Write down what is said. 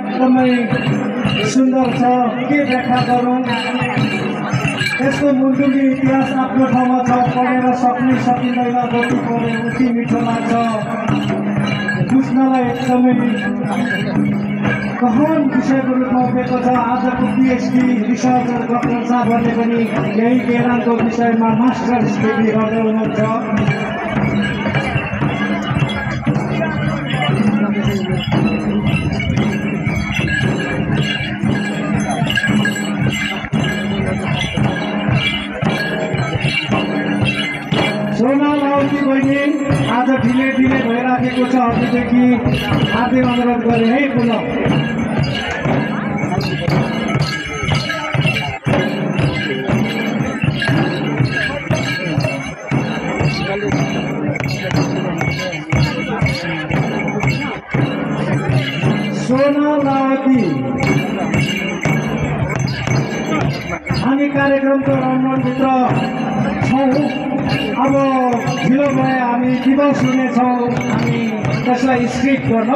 एकदमै सुन्दर छ के व्याख्या गरौँ यसको मुलुकी इतिहास आफ्नो ठाउँमा छ पढेर सक्नै सकिँदैन जति पढे उति मिठो लाग्छ बुझ्नलाई एकदमै गहन विषयको रूपमा उठेको छ आजको पिएचडी रिसर्चर डाक्टर साहबहरूले पनि यही केरानको विषयमा मास्टर्स डिग्री गर्दै हुनुहुन्छ सोना लाउती बहिनी आज ढिले भइराखेको छ अघिदेखि हार्दिक अनुरोध गरे है पुनः सोना लावती हामी कार्यक्रमको रमणभित्र छौँ अब ढिलो भए हामी दिवस हुनेछौँ हामी त्यसलाई स्क्रिप्ट गर्न